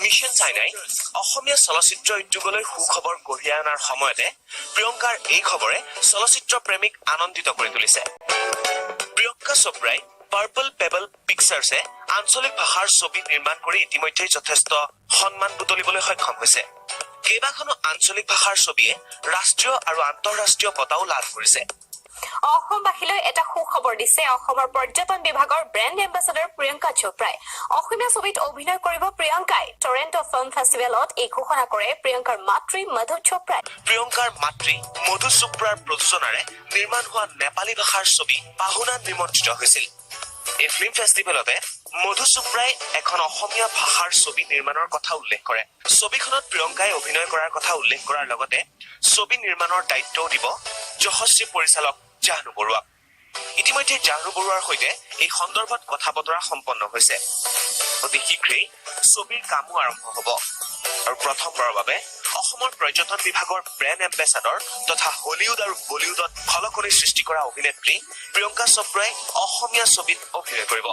Mission চাইনাই অসমীয়া চলচ্চিত্ৰ উদ্যোগলৈ সুখবৰ কঢ়িয়াই অনাৰ সময়তে প্ৰিয়ংকাৰ এই খবৰে চলচ্চিত্ৰ প্ৰেমীক আনন্দিত কৰি তুলিছে। প্ৰিয়ংকা চোপ্ৰাই পাৰ্পল পেবল পিকচাৰ্ছে আঞ্চলিক ভাষাৰ ছবি নিৰ্মাণ কৰি ইতিমধ্যেই যথেষ্ট সন্মান বুটলিবলৈ সক্ষম হৈছে। কেইবাখনো আঞ্চলিক ভাষাৰ ছবিয়ে ৰাষ্ট্ৰীয় আৰু আন্তঃৰাষ্ট্ৰীয় বঁটাও লাভ কৰিছে। অসমবাসীলৈ এটা সুখবৰ দিছে অসমৰ পৰ্যটন বিভাগৰ ব্ৰেণ্ড এম্বেচাডৰ প্ৰিয়ংকা চোপ্ৰাই। অসমীয়া ছবিত অভিনয় কৰিব প্ৰিয়ংকাই। টৰেণ্টো ফিল্ম ফেষ্টিভেলত এই ঘোষণা কৰে প্ৰিয়ংকাৰ মাতৃ মধু চোপ্ৰাই। প্ৰিয়ংকাৰ মাতৃ মধু চোপ্ৰাৰ প্ৰযোজনাৰে নিৰ্মাণ হোৱা নেপালী ভাষাৰ ছবি পাহুনা নিমন্ত্ৰিত হৈছিল। এই ফিল্ম ফেষ্টিভেলতে মধু চোপ্ৰাই এখন অসমীয়া ভাষাৰ ছবি নিৰ্মাণৰ কথা উল্লেখ কৰে। ছবিখনত প্ৰিয়ংকাই অভিনয় কৰাৰ কথা উল্লেখ কৰাৰ লগতে ছবি নিৰ্মাণৰ দায়িত্বও দিব যশস্বী পৰিচালক জাহ্নু বৰুৱাক। ইতিমধ্যে জাহ্নু বৰুৱাৰ সৈতে এই সন্দৰ্ভত কথা বতৰা সম্পন্ন হৈছে। অতি শীঘ্ৰেই ছবিৰ কামো আৰম্ভ হ'ব আৰু প্ৰথমবাৰৰ বাবে অসমৰ পৰ্যটন বিভাগৰ ব্ৰেণ্ড এম্বেচাডৰ তথা হলিউড আৰু বলিউডত খলকনিৰ সৃষ্টি কৰা অভিনেত্ৰী প্ৰিয়ংকা চোপ্ৰাই অসমীয়া ছবিত অভিনয় কৰিব।